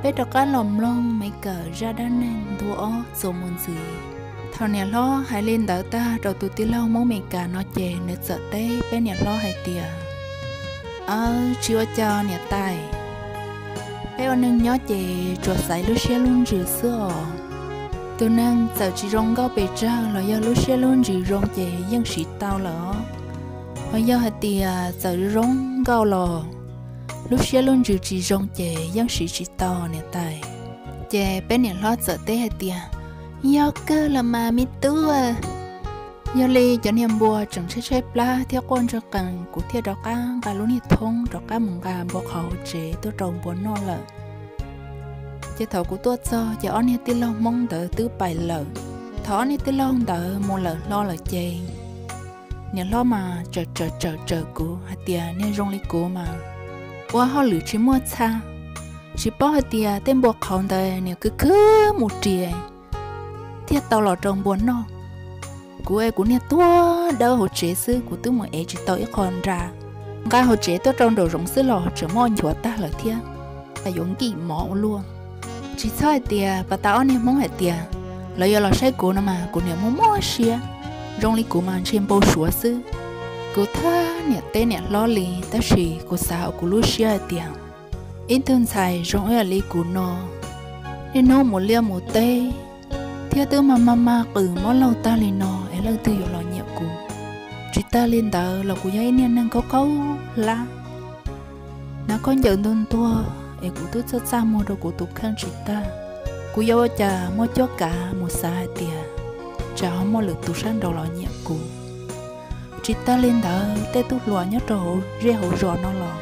Peb rov qab los mloog Mes Kawm zaj dab neeg ntu ob txuas mus ntxiv. Thaum niam hlob hais li ntawd tag rau tus tij laug Hmoob Mes Kas no ces nws txawm teb peb niam hlob hais tias, Aws, tsis ua cas niam tais. Peb ua neeg nyob ces tsuas xaiv lub siab lub ntsws xwb os. Tus neeg txawm tsis zoo nkauj pes tsawg los yog lub siab lub ntsws zoo ces yeej siv tau lawm os. Ho yog hais tias txawm zoo nkauj los lub siab lub ntsws tsis zoo ces yeej siv tsis tau niam tais. Ces peb niam hlob txawm teb hais tias, Yog kawg los mas me tub. Yog li cov niag npua tseem tshaib tshaib plab thiab quaj ntsawg qees, kuv thiaj rov qab nqa lub niag thoob rov qab mus nqa npua qhauv hauv tsev tuaj rau npua noj lawm. Ces thaum kuv tuaj txog ces ob niag tij laug Hmoob ntawd twb pais lawm. Thaum ob niag tij laug ntawd mus lawm hlo lawm ces niam hlob mas tsawm tsawm tsawm tsawm kuv hais tias, Niag zoo li kuv mas ua hauj lwm tsis muaj txha, tsis paub hais tias tej npua qhauv ntawd niam khwv khwv mus rias thiaj tau los rau npua noj. Kuv es kuv niag tuag dawb hauv tsev xwb, kuv twb mus ev tsis tau ib qho nra, nqa hauv tsev tuaj rau nraum zoov xwb los tseem muaj nchuav tag lawm thiab, yuav nkim mov ua luaj. Tsis txhob hais tias pas tas ob niag Hmoob hais tias lawv yuav los saib kuv no mas kuv niam muaj muaj siab, zoo li kuv mas ntshe npau suav xwb. Kuv thab niam teb niam hlob li, tab sis kuv xav hauv kuv lub siab hais tias ib tug ntxhais zoo ib yam li kuv no, niaj hnub mus liaj mus teb thiab twb mag mag mag qws mob laug tag li no es leej twg yuav los nyiam kuv. Tsis tag li ntawd los kuv yog ib niag neeg khaub khaub hlab, hnav khaub ncaws ntuag ntuag es kuv twb txaj txaj muag rau kuv tus kheej tsis tag. Kuv yuav ua cas muaj cuab kav mus xav hais tias tsam ho muaj lwm tus sab nraud los nyiam kuv. Tsis tag li ntawd tej tub hluas nyob rau hauv zej hauv zos no los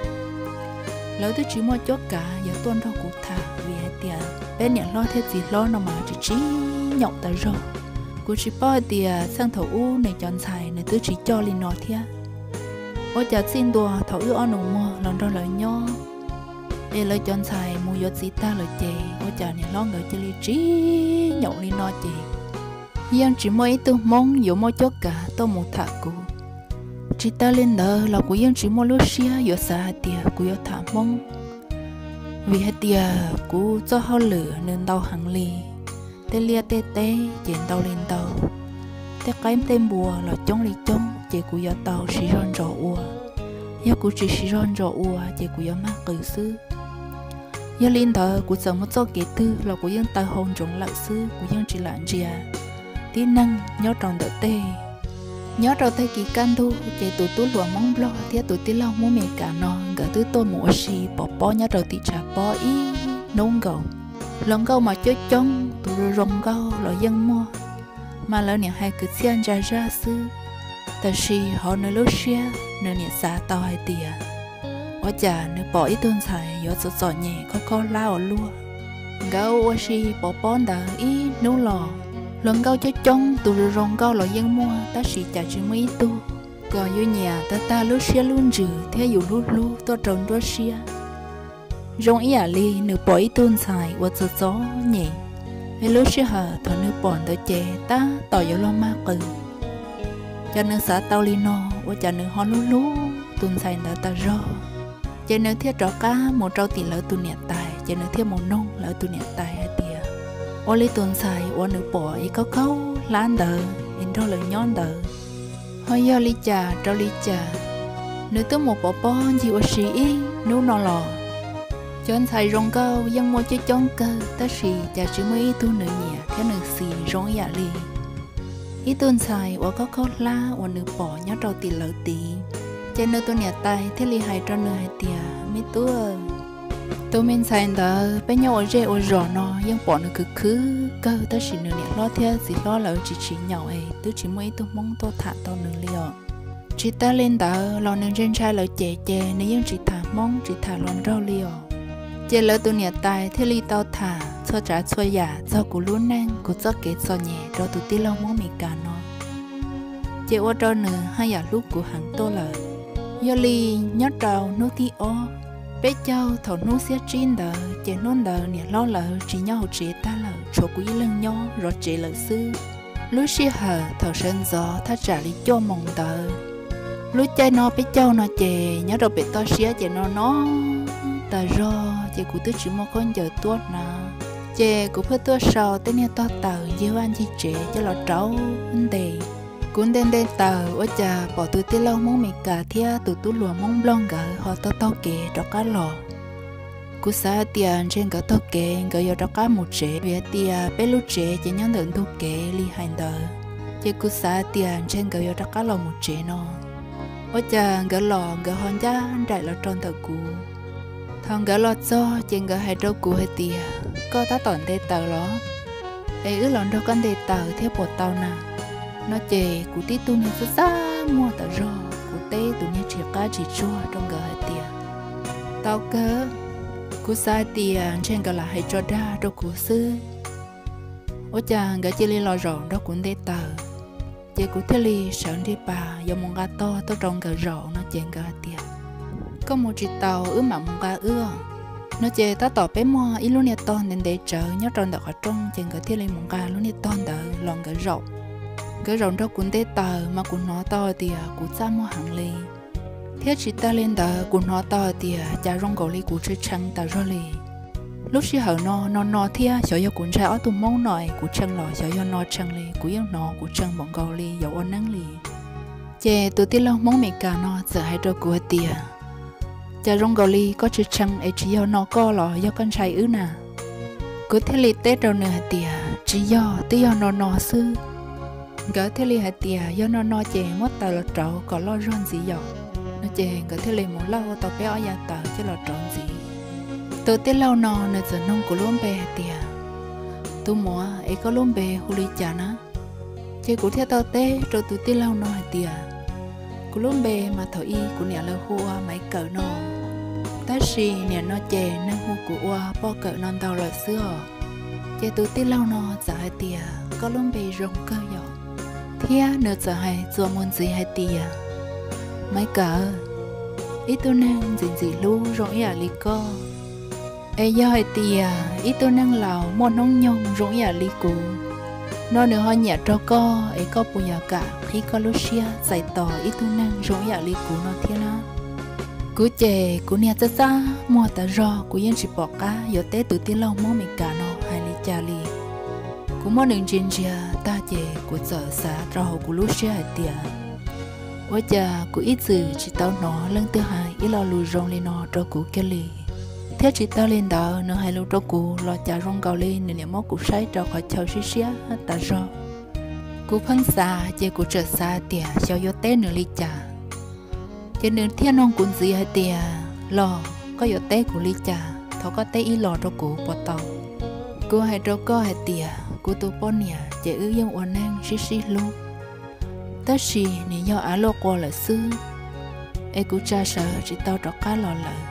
lawv twb tsis muaj cuab kav yuav tuaj nrog kuv tham vim hais tias peb niam hlob thiab txiv hlob no mas tsis tsim nyog tas zog. Kuv tsis paub hais tias txheej thaum ub nws cov ntxhais nws twb tsis coj li no thiab. Ua cas txij ntua thaum wb ob nus muag los nrog lawv nyob es lawv cov ntxhais mus yuav txiv tag lawm ces ua cas niam hlob nkawd cia li tsim nyog li no ces yeej tsis muaj ib tug Hmoob yuav muaj cuab kav tuaj mus tham kuv. Tsis tag li ntawd los kuv yeej tsis muaj lub siab yuav xav hais tias kuv yuav tham Hmoob, vim hais tias kuv txoj hauj lwm nws ntau heev li. Tej liaj tej teb ces ntau li ntau, tej qaib tej npua los coob li coob ces kuv yuav tau siv zog ntsos ua. Yog kuv tsis siv zog ntsos ua ces kuv yuav mag qws xwb. Yog li ntawd kuv txawm mus txoj kev twg los kuv yeej taw hau ntsoov lawm xwb, kuv yeej tsis lam ntsia tib neeg nyob rau ntawm tej. Nyob rau tag kis kaj ntug ces tus tub hluas Hmoob Nplog thiab tus tij laug Hmoob Mes Kas no nkawd twb tuaj mus ua si pov pob nyob rau tim tshav pob ib hnub nkaus. Hluas nkauj mas coob coob, tus zoo zoo nkauj los yeej muaj, mas lawv niam hais kwv txhiaj ntsa zaj xwb. Tab sis hauv nws lub siab nws niam xav tau hais tias ua cas nws pom ib tug ntxhais yuav txom txom nyem khaub khaub hlab ua luaj. Nkawd ua si pov pob ntawd ib hnub los, hluas nkauj coob coob, tus zoo zoo nkauj los yeej muaj, tab sis cas tsis muaj ib tug kom yus nyiam tag tag lub siab lub ntsws thiab yus hlub hlub tuaj rau nruab siab. Zoo ib yam li nws pom ib tug ntxhais uas txom txom nyem, es lub sij hawm thaum nws pom ntawd ces tab tom yuav luag mag qws. Cas nws xav tau li no, ua cas nws ho hlub hlub tus ntxhais ntawd tas zog. Ces nws thiaj rov qab mus rau tim lawv tus niam tais, ces nws thiaj mus noog lawv tus niam tais hais tias ua li tus ntxhais uas nws pom es khaub khaub hlab ntawd es nrog lawv nyob ntawd ho yog li cas rau li cas. Nws twb mus pov pob ncig ua si ib hnub no los, cov ntxhais zoo nkauj yeej muaj coob coob kawg, tab sis cas tsis muaj ib tug nws nyiam thiab nws xis zoo ib yam li ib tug ntxhais uas khaub khaub hlab uas nws pom nyob rau tim lawv tid. Ces nws tus niam tais thiaj li hais rau nws hais tias, Me tub, tus me ntxhais ntawd peb nyob ua zej ua zos no yeej pom nws khwv khwv kawg, tab sis nws niam hlob thiab txiv hlob lawv tsis tsim nyog es twb tsis muaj ib tug Hmoob tuaj tham tau nws li os. Tsis tag li ntawd los nws ntshai ntshai lawv cem ces nws yeej tsis tham Hmoob tsis tham hluas nraug li os. Ces lawv tus niam tais thiaj li tau tham txhua tsav txhua yam txog kuv lub neej, kuv txoj kev txom nyem rau tus tij laug Hmoob Mes Kas no. Ces ua rau nws haj yam hlub kuv heev tuaj lawm. Yog li nyob rau hnub thib ob, peb caug thaum hnub xiab tsib ntawd, ces hnub ntawd niam hlob lawv tsis nyob hauv tsev tag lawm, tshuav kuv ib leeg nyob zov tsev lawm xwb. Lub sij hawm thaum sawv ntxov thaj tsam li cuaj moos ntawd. Lub caij no peb caug no ces nyob rau pem toj siab ces no no tas zog. ces kuv twb tsis muaj khaub ncaws tuaj hnav. Ces kuv pheej tuaj sau tej niag tog taws ncig vaj ncig tsev coj los rauv ntes. Kuv nte nte taws ua cas pom tus tij laug Hmoob Mes Kas thiab tus tub hluas Hmoob Nplog nkawd ho taug taug kev rov qab los. Kuv xav hais tias ntshe nkawd taug kev nkawd yuav rov qab mus tsev, vim hais tias peb lub tsev ces nyob ntawm ntug kev li hais ntawd. Ces kuv xav hais tias ntshe nkawd yuav rov qab los mus tsev no. Ua cas nkawd los nkawd ho ncaj nraim los rau ntawm kuv. Thaum nkawd los txog ces nkawd hais rau kuv hais tias, koj tab tom nte taws los? Es wb los nrog koj nte taws thiab puas tau na? No ces kuv tib tug niag txaj txaj muag tas zog, kuv teb tus niag tsis qab tsis tsuag rau nkawd hais tias, tau kawg. Kuv xav hais tias ntshe nkawd lam hais tso dag rau kuv xwb. Ua cas nkawd cia li los zaum nrog kuv nte taws. Ces kuv thiaj li sawv nrig pas yuav mus nqa tog tuaj rau nkawd zaum no ces nkawd hais tias, koj mus tsis taus wb mam mus nqa wb. No ces tab tom peb muaj ib lub niag tog ntev ntev tsawv nyob rau ntawm qhov rooj ces nkawd thiaj li mus nqa lub niag tog ntawd los nkawd zaum. Nkawd zaum nrog kuv nte taws mas kuv hnov tau tias kuv txaj muag heev li. Thiab tsis tag li ntawd kuv hnov tau tias cas zoo nkaus li kuv tshee tshee tas zog li. Lub sij hawm no no no thiab xyov yog kuv ntshai ob tug Hmoob no es kuv tshee los xyov yog no tshee li, kuv yeej hnov kuv tshee npaum nkaus li yuav ua neeb li. Ces tus tij laug Hmoob Mes Kas no txawm hais rau kuv hais tias, cas zoo nkaus li koj tshee tshee es tsis yog no koj los yog koj ntshai wb na? Kuv thiaj li teb rau nws hais tias, tsis yog, twb yog no no xwb. Nkawd thiaj li hais tias, yog no no ces muab taws los rauv kom loj zog ntxiv yom. No ces nkawd thiaj li mus lauj tau peb ob yav taws coj los rauv ntxiv. Tus tij laug no nws txawm nug kuv lub npe hais tias, tus muam, es koj lub npe hu li cas na? Ces kuv thiaj tau teb rau tus tij laug no hais tias, kuv lub npe mas thaum ub kuv niam lawv hu ua Maiv Kawm no, tab sis niam no ces neeg hu kuv ua Poj Kawm no ntau lawm xwb os. Ces tus tij laug no txawm hais tias, koj lub npe zoo kawg yom. Thiab nws txawm hais txuas mus ntxiv hais tias, Maiv Kawm, ib tug neeg ntxim ntxim hlub zoo ib yam li koj, es yog hais tias ib tug neeg laus muaj hnub nyoog zoo ib yam li kuv, no nws ho nyiam rau koj es koj puas yuav kam qhib koj lub siab txais tos ib tug neeg zoo ib yam li kuv no thiab na? Kuv ces kuv niag txaj txaj muag tas zog, kuv yeej tsis pom qab yuav teb tus tij laug Hmoob Mes Kas no hais li cas li. Kuv muab nws ntsia ntsia tag ces kuv txawm xav rau hauv kuv lub siab hais tias, ua cas kuv ib txwm tsis tau hnov leej twg hais ib lo lus zoo li no rau kuv kiag li. Thiab tsis tag li ntawd nws hais lus rau kuv los cas zoo nkaus li nws niam muab kuv saib rau qhov chaw siab siab tas zog. Kuv pheej xav ces kuv txawm xav tias xyov yuav teb nws li cas. Ces nws thiaj nug kuv ntxiv hais tias, los koj yuav teb kuv li cas? Thov koj teb ib los rau kuv puas tau? Kuv hais rau koj hais tias kuv tus poj niam ces wb yeej ua neej sib sib hlub, tab sis nws yog av luaj qua lawm xwb, es kuv tsa sawv tsis tau rov qab los lawm.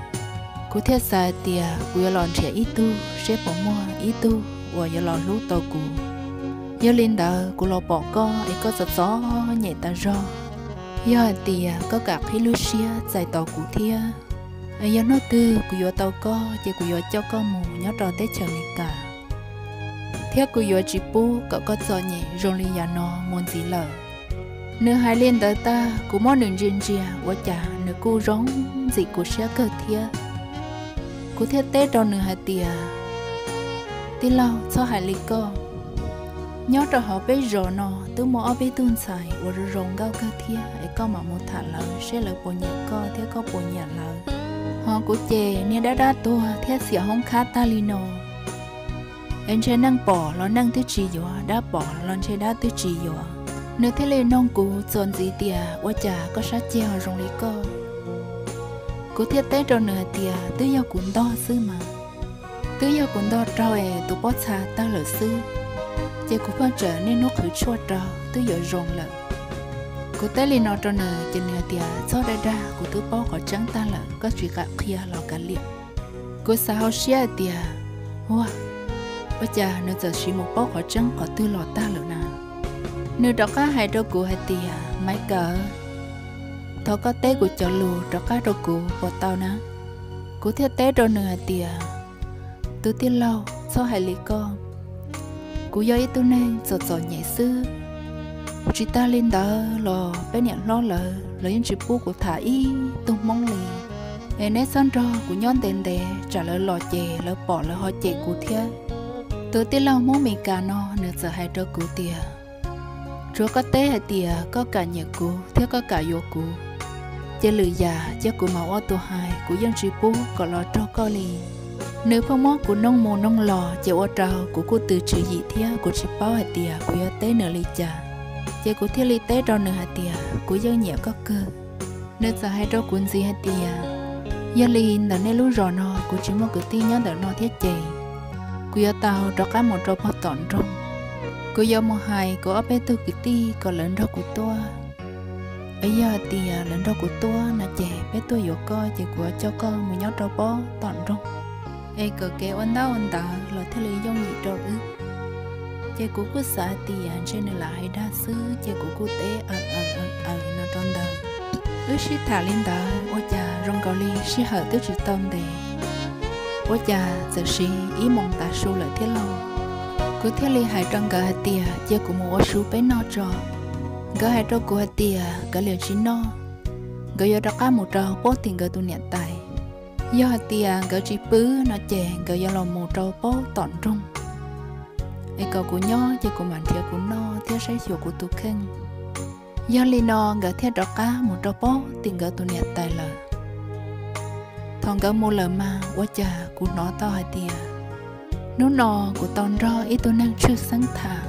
Kuv thiaj xav hais tias kuv yuav los nrhiav ib tug seb puas muaj ib tug uas yuav los hlub tau kuv. Yog li ntawd kuv los pom koj es koj txom txom nyem tas zog, yog hais tias koj kam qhib lub siab txais tos kuv thiab, es yog hnub twg kuv yuav tau koj ces kuv yuav coj koj mus nyob rau teb chaws Amelikas, thiab kuv yuav tsis pub kom koj txom nyem zoo li yam no mus ntxiv lawm. Nws hais li ntawd tag kuv muab nws ntsia ntsia ua cas nws kuj zoo ntxim kuv siab kawg thiab. Kuv thiaj teb rau nws hais tias, tij laug, txhob hais li koj. Nyob rau hauv peb zos no twb muaj ob peb tug ntxhais uas zoo zoo nkauj kawg thiab, es koj mam mus tham lawv seb lawv puas nyiam koj thiab koj puas nyiam lawv. Ho kuv ces niag dab dab tuag thiab xiam hoob khab tag li no, es ntshe neej pom los neej twb tsis yuav, dab pom los ntshe dab twb tsis yuav. Nws thiaj li nug kuv txuas ntxiv tias, ua cas koj sab ceg ho zoo li koj? Kuv thiaj teb rau nws hais tias, twb yog kuv ntog xwb mas. Twb yog kuv ntog raug es tus pob txha tawg lawm xwb, ces kuv pheej tseem niaj hnub qhwv tshuaj rau twb yuav zoo lawm. Kuv teb li no rau nws ces nws hais tias, txhob dag dag, kuv twb paub qhov tseeb tag lawm, koj tsis kam qhia los kav liam. Kuv xav hauv siab hais tias, ua, ua cas nws txawm sim mus paub qhov tseeb qhov twg los tag lawm na? Nws rov qab hais rau kuv hais tias, Maiv Kawm, thov koj teb kuv cov lus rov qab rau kuv puas tau na? Kuv thiaj teb rau nws hais tias, tus tij laug, txhob hais li koj. Kuv yog ib tug neeg txom txom nyem xwb. Tsis tag li ntawd los peb niam hlob lawv los yeej tsis pub kuv tham ib tug Hmoob li. es neb txhob nrog kuv nyob ntev ntev, tsam lawv los ces lawv pom lawv ho cem kuv thiab. Tus tij laug Hmoob Mes Kas no nws txawm hais rau kuv tias, tsuav koj teb hais tias koj kam nyiam kuv thiab koj kam yuav kuv, ces lwm yam cia kuv mam ua tus hais, kuv yeej tsis pub kom los raug koj li. Nws pheej muab kuv noog mus noog los ces ua rau kuv kuj tws tswv yim thiab kuv tsis paub hais tias kuv yuav teb nws li cas. Ces kuv thiaj li teb rau nws hais tias kuv yeej nyiam koj kawg. Nws txawm hais rau kuv ntxiv hais tias, yog li ntawm nej lub zos no kuv tsis muaj kwv tij nyob ntawm no thiab ces kuv yuav tau rov qab mus rau pog tom nroog. Kuv yuav mus hais kuv ob peb tug kwv tij kom lawv nrog kuv tuaj. Es yog hais tias lawv nrog kuv tuaj no ces peb tuaj yuav koj ces kuv yuav coj koj mus nyob rau pog tom nroog, es kom kev ua ntaub ua ntawv los thiaj li yooj yim rau wb. Ces kuv kuj xav hais tias ntshe nws lam hais dag xwb ces kuv kuj teb aws aws aws aws no rau ntawd. Wb sib tham li ntawd ua cas zoo nkaus li sij hawm twb tsis tau ntev, ua cas txawm siv ib moos tav su lawm thiab lauj. Kuv thiaj li hais rau nkawd hais tias cia kuv mus ua su peb noj tso. Nkawd hais rau kuv hais tias nkawd liam tsis noj, nkawd yuav rov qab mus rau pab tim nkawd tus niam tais. Yog hais tias nkawd tsis pw no ces nkawd yuav los mus rau pab tom nroog, es kom kuv nyob ces kuv mam nrhiav kuv noj thiab saib xyuas kuv tus kheej. Yog li no nkawd thiaj rov qab mus rau pab tim nkawd tus niam tais lawm. Thaum nkawd mus lawm mas ua cas kuv hnov tau hais tias hnub no kuv tau nrog ib tug neeg tshwj xeeb tham.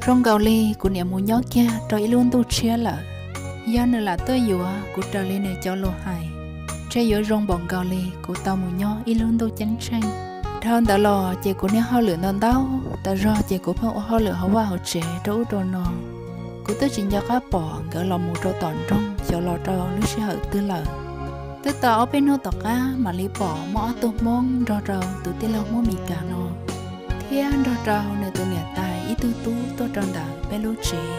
Zoo nkaus li kuv niam mus nyob kiag rau ib lub ntuj tshiab lawm. Yog nws lam tuaj yuav kuv raws li nws cov lus hais, ntshe yuav zoo npaum nkaus li kuv tau mus nyob ib lub ntuj ceeb tsheej. Dhau ntawd los ces kuv niaj hauj lwm ntau ntau tas zog ces kuv pheej ua hauj lwm hauv vaj hauv tsev rau ub rau no. Kuv twb tsis nco qab pom nkawd los mus rau tom nroog xyov los rau lub sij hawm twg lawm. Twb tau ob peb hnub tom qab mam li pom muaj ob tug Hmoob nrog rau tus tij laug Hmoob Mes Kas no thiab nrog rau nws tus niam tais ib tug tub tuaj rau ntawm peb lub tsev.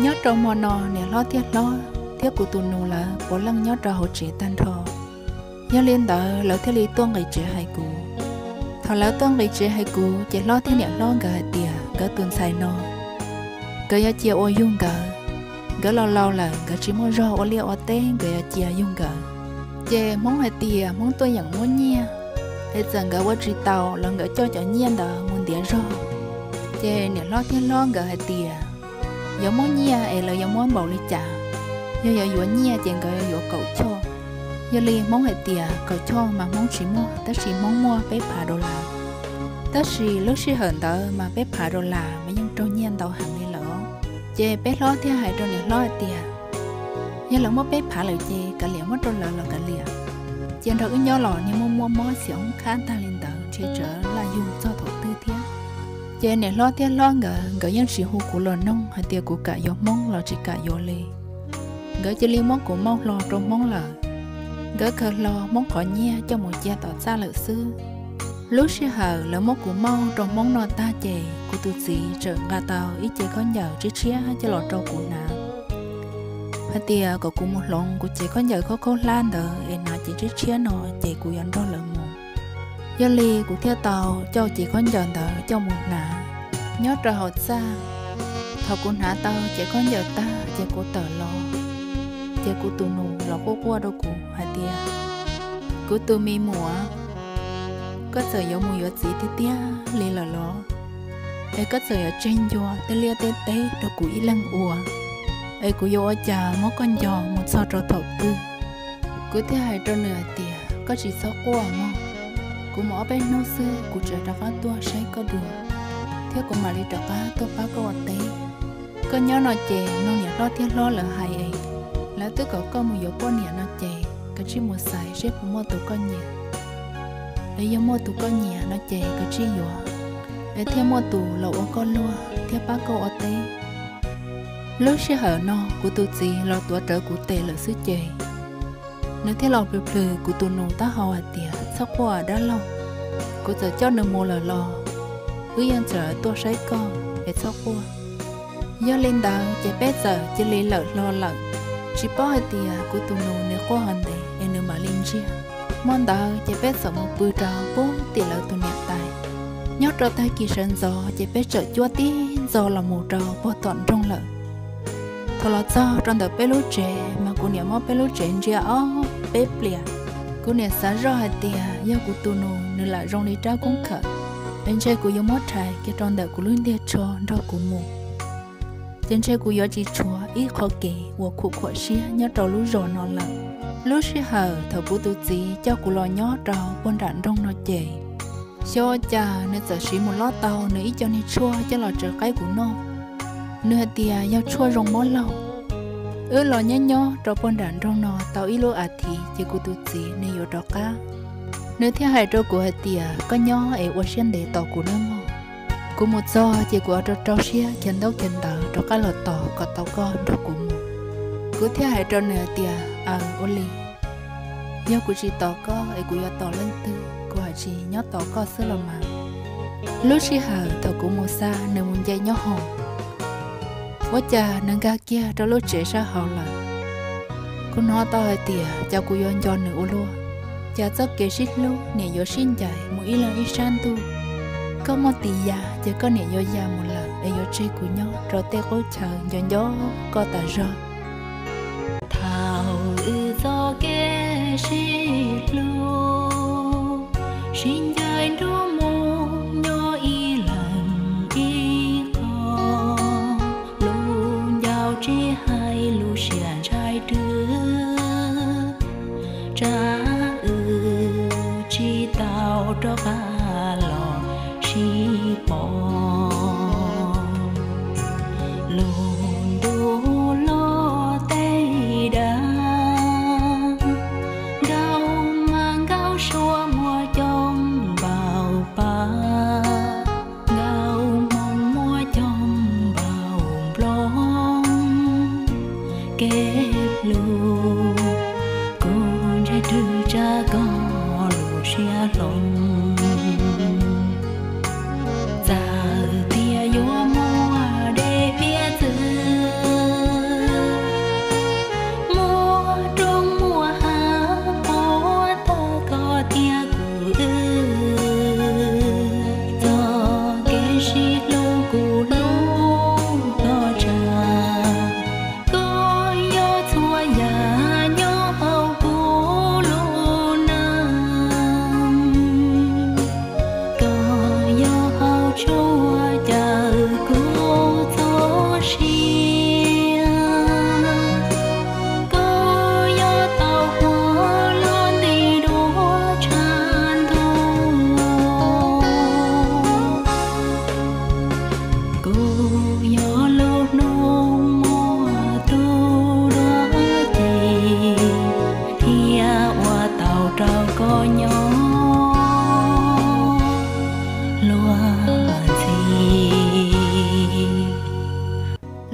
Nyob rau hmo no niam hlob thiab hlob thiab kuv tus nus lawv puav leej nyob rau hauv tsev tag nrho. Yog li ntawd lawv thiaj li tuaj nqis tsev hais kuv. Thaum lawv tuaj nqis tsev hais kuv ces hlob thiab niam hlob nkawd hais tias nkawd tus ntxhais no nkawd yuav cia ua yug nkawd. Nkawd laus laus lawm nkawd tsis muaj zog ua liaj ua teb, nkawd yuav cia yug nkawd. Ces Hmoob hais tias Hmoob tuaj yeem muab nyiaj, es txawm nkawd ua tsis tau los nkawd coj cov nyiaj ntawd mus ntiav zog. Ces niam hlob thiab hlob nkawd hais tias yog muab nyiaj es lawv yuav muab npaum li cas, yog yuav yuav nyiaj ces nkawd yuav yuav kaum choj. Yog li Hmoob hais tias kaum choj mas Hmoob tsis muaj, tab sis Hmoob muaj peb phav dollar. Tab sis lub sij hawm ntawd mas peb phav dollar mas yeej raug nyiaj ntau heev li lawm. Ces peb hlob thiaj hais rau niam hlob hais tias yog lawv muab peb phav lawm ces kav liam, muab rau lawv los kav liam. Cia nrog wb nyob los niag muaj muaj mob xiam hoob khab tag li ntawd ntshe tseem laj yug txog thaum twg thiab. Ces niam hlob thiab hlob nkawd, nkawd yeej tsis hu kuv los noog hais tias kuv kam yuav Hmoob los tsis kam yuav li. Nkawd cia li muab kuv mauj hlo rau Hmoob lawm. Nkawd khaws hlo Hmoob qhov nyiaj coj mus cia tom txaj lawm xwb. Lub sij hawm lawv muab kuv mauj rau Hmoob no tag ces kuv tus txiv txawm nqa tau ib cev khaub ncaws tshiab tshiab coj los rau kuv hnav, hais tias kom kuv mus hloov kuv cev khaub ncaws khaub khaub hlab ntawd es hnav cev tshiab tshiab no ces kuv yuav nrog lawv mus. Yog li kuv thiaj tau coj cev khaub ncaws ntawd coj mus hnav nyob rau hauv txaj. Thaum kuv hnav tau cev khaub ncaws tag ces kuv tawm los, ces kuv tus nus los quaj quaj rau kuv hais tias, kuv tus me muam, koj txawm yuav mus yuav txiv tiag tiag li lawm los? Es koj txawm yuav tseg ncua tej liaj tej teb rau kuv ib leeg ua, es kuv yuav ua cas muab koj nco mus txog rau thaum twg? Kuv thiaj hais rau nws hais tias, koj tsis txhob quaj mog, kuv mus ob peb hnub xwb kuv tseem rov qab tuaj saib koj dua, thiab kuv mam li rov qab tuaj pab koj ua teb. Koj nyob no ces mloog niam hlob thiab hlob lawv hais es, lawv twb kom koj mus yuav poj niam no ces kav tsij mus xaiv seb puas muaj tus koj nyiam. Es yog muaj tus koj nyiam no ces kav tsij yuav, es thiaj muaj tus los ua koj luag thiab pab koj ua teb. Lub sij hawm no kuv tus txiv los tuav rawv kuv tes lawm xwb ces nws thiaj los plhws plhws kuv tus nus taub hau hais tias, txhob quaj dab laug, kuv txawm coj nws mus lawm los wb yeej tseem tuaj saib koj, es txhob quaj. Yog li ntawd ces peb txawm cia li lawm hlo lawm, tsis paub hais tias kuv tus nus nws quaj ho ntev es nws mam li ntsiag. Hmo ntawd ces peb txawm mus pw rau pub tim lawv tus niam tais. Nyob rau tag kis sawv ntxov ces peb txawm cuab tib ntxo los mus rau pog tom nroog lawm. Thaum los txog rau ntawm peb lub tsev mas kuv niam muab peb lub tsev ntsia ob peb pliag. Kuv niam xav zoj hais tias yog kuv tus nus nws lam zoo li rab koob khawm, es ntshe kuv yuav muab rhais kiag rau ntawm kuv lub ntiag tsho nrog kuv mus. Ces ntshe kuv yuav tsis tshuav ib qho kev uas khuam khuam siab nyob rau lub zos no lawm. Lub sij hawm thaum kuv tus txiv coj kuv los nyob rau puag nram nroog no ces, xyov ua cas nws txawm siv mus lob tau nws ib co niag tshuaj coj los tsaws qaib kuv noj. Nws hais tias yog tshuaj zoo mob laug. Wb los nyob nyob rau puag nram nroog no tau ib lub as thiv ces kuv tus txiv nws yuav rov qab. Nws thiaj hais rau kuv hais tias koj nyob es ua siab ntev tos kuv nawb mog. Kuv mus txog ces kuv ua rau rau siab khiav ntaub khiav ntawv rov qab los tos kom tau koj nrog kuv mus. Kuv thiaj hais rau nws hais tias aws, ua li, yog kuv tsis tos koj es kuv yuav tos leej twg, kuv hais tsis nyob tos koj xwb los mas. Lub sij hawm thaum kuv mus xa nws mus nce nyob hauv, ua cas nws nkag kiag rau lub tsev sab hauv lawm. Kuv hnov tau hais tias cas kuv yuav nco nws ua luaj, cas txoj kev sib hlub niam yuav sib ncaim mus ib leeg ib sab ntuj. Koj muaj tis ya ces koj niam yuav ya mus lawm es yuav tseg kuv nyob rau tej qub chaw nco nco koj tas zog. Thaum wb txoj kev sib hlub, sib ncaim nruab mus nyob ib leeg ib qho, lub ncauj tsis hais lub siab ntshai rwb, tsam wb tsis tau rov qab los sib pom. Lub ntuj los tej dag, nkauj mas nkauj suab muaj coob npaum pab, nkauj hmoob muaj coob npaum nplooj. Kev hlub kuv ntshai rwg tsam koj lub siab hlob, txawm tias yuav muaj dej piab txwv, muaj roob muaj hav puab tag koj thiab kuv wb, txoj kev sib hlub kuv hlub koj tshaj, koj yog txhua yam nyob hauv kuv lub neej, koj yog hauv tshua cawm kuv txoj sia, koj yog tau qhuas luag nti dua tshav ntuj, kuv yog lub hnub muaj tus dua ci thiab ua tau rau koj nyob luag ntxhi.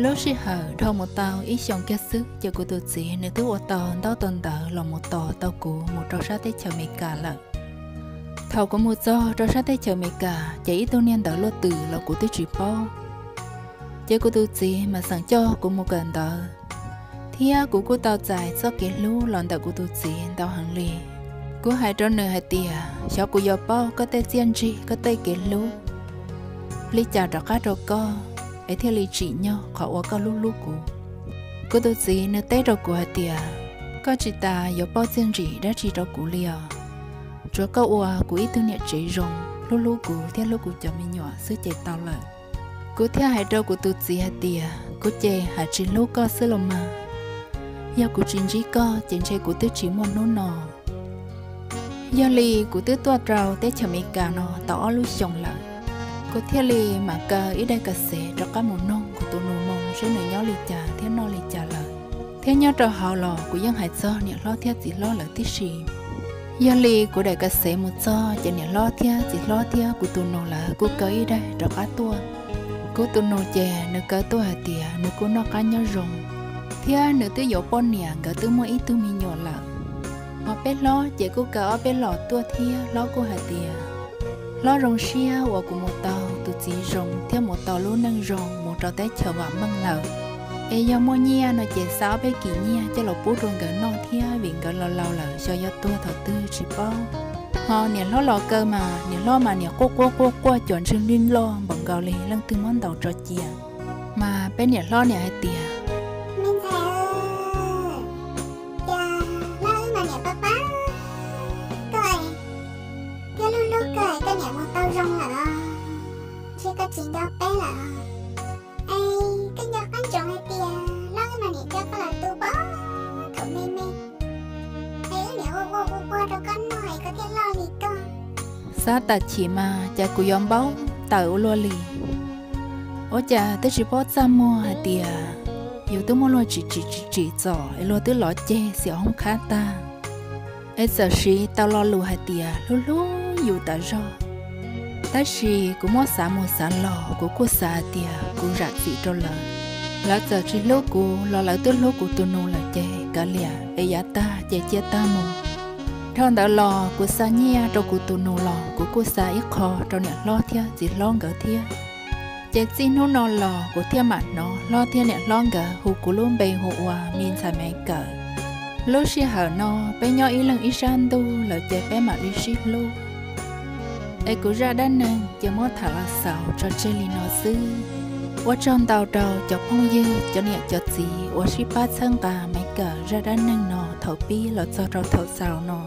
Lub sij hawm dhau mus tau ib xyoos kiag xwb ces kuv tus txiv nws twb ua tau ntaub tau ntawv los mus tos tau kuv mus rau sab teb chaws Amelikas lawm. Thaum kuv mus txog rau sab teb chaws Amelikas ces ib tug niag ntawv luaj twm los kuv twb tsis paub. Ces kuv tus txiv mas xeem coj kuv mus kawm ntawv, thiab kuv kuj tau txais txoj kev hlub los ntawm kuv tus txiv ntau heev li. Kuv hais rau nws hais tias xyov kuv yuav paub koj tej txiaj ntsig koj tej kev hlub li cas rov qab rau koj es thiaj li tsim nyog qhov uas koj hlub hlub kuv. Kuv tus txiv nws teb rau kuv hais tias koj tsis tas yuav paub txiaj ntsig dab tsi rau kuv li os, tsuav koj ua kuv ib tug niam tsev zoo, hlub hlub kuv thiab hlub kuv cov me nyuam xwb ces tau lawm. Kuv thiaj hais rau kuv tus txiv hais tias kuv ces hais tsis hlub koj xwb los mas, yog kuv tsis ntsib koj ces ntshe kuv twb tsis muaj hnub no. Yog li kuv twb tuaj rau teb chaws Amelikas no tau ob lub xyoos lawm, kuv thiaj li mam kaw ib daim kas xev rov qab mus noog kuv tus nus moo seb nws nyob li cas thiab noj li cas lawm. Thiab nyob rau hauv los kuv yeej hais txog niam hlob thiab txiv hlob lawm tib si. Yog li kuv daim kas xev mus txog ces niam hlob thiab txiv hlob thiab kuv tus nus lawv kuj kaw ib daim rov qab tuaj. Kuv tus nus ces nws kaw tuaj hais tias nws kuj noj qab nyob zoo, thiab nws twb yuav poj niam nkawd twb muaj ib tug me nyuam lawm. Ho peb hlob ces kuj kaw ob peb los tuaj thiab hlob kuj hais tias hlob zoo siab uas kuv mus tau tus txiv zoo thiab mus tau lub neej zoo mus rau teb chaws vam meej lawm. Es yog muaj nyiaj no ces xa ob peb kis nyiaj coj los pub rau nkawd noj thiab vim nkawd laus laus lawm xyov yuav tuag thaum twg tsis paub. Ho niam hlob los kaw mas niam hlob mas niam quaj quaj quaj quaj cuam ntswg nplij nploj npaum nkaus li leej twg muab ntaus tso cia. Mas peb niam hlob niam hais tias, me ntxhais, cas hlob wb mas niam Tsis nco peb lawm. Es koj nco qab ntsoov hais tias loj mas niam coj koj los tu pov thaum me me, es wb niam ua ua ua ua rau koj noj es koj thiaj loj li koj. Xav tam chim mas cas kuv yuav npaub tawm ua luaj li. Ua cas twb tsis paub txaj muag hais tias yus twb muaj luag tsis tsim tsis tsim txom es luag twb lov ceg xiam hoob khab tag, es txawm siv tau lo lus hais tias hlub hlub yus tas zog. Tab sis kuv muab xav mus xav los kuv kuj xav hais tias kuv zam txim rau lawv. Lawv txawm tsis hlub kuv los lawv twb hlub kuv tus nus lawm ces kav liam es yav tag ces cia tag mus. Dhau ntawd los kuv xa nyiaj rau kuv tus nus los kuv kuj xa ib qho rau niam hlob thiab txiv hlob nkawd thiab. Ces txij hnub no los kuv thiaj mam hnov hlob thiab niam hlob nkawd hu kuv lub npe hu ua me ntxhais Maiv Kawm. Lub sij hawm no peb nyob ib leeg ib sab ntuj lawm ces peb mam li sib hlub. Es kuv zaj dab neeg ces muab tham los xaus tso tseg li no xwb. Ua tsaug ntau rau cov phooj ywg cov niam cov txiv uas sib pab txhawb nqa Maiv Kawm zaj dab neeg no thaum pib los txog rau thaum xaus no.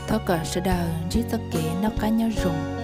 Thov kom sawv daws ntsib txoj kev noj qab nyob zoo.